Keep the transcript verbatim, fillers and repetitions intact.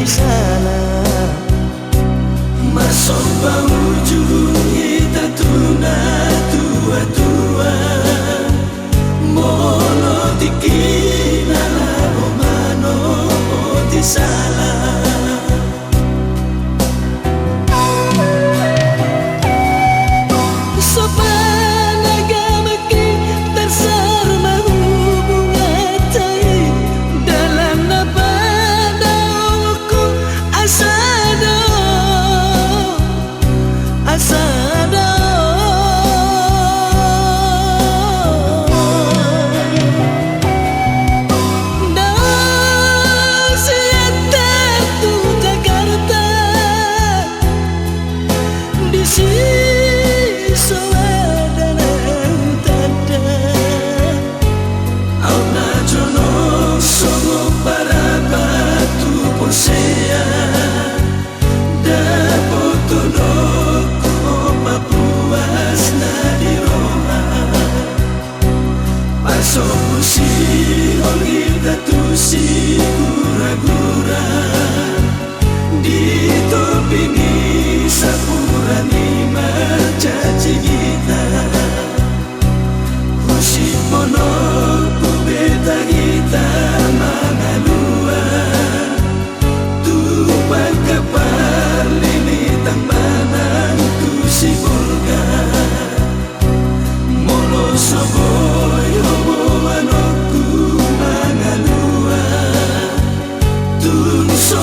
sala. Marsomba ujung hita tu natuatua, molo tingki na laho manopoti sala. Sopan agama ke tarsar ma hubunganta i, dalan na padaohonku asa do, asa do. Dao sian Tanjung Jakarta, disi so ada nang tanda. Au na jonok songon parapat tu porsea, dapothononku opat puas na di roha. Pasombu sihol hita tu siguragura, di topi ni sampurna ni marjanji hita. Husip monopol beta hita mangalua, tu pangkapal ni tambanan tu Sibolga. Molo so boi ho boanonku mangalua, tung so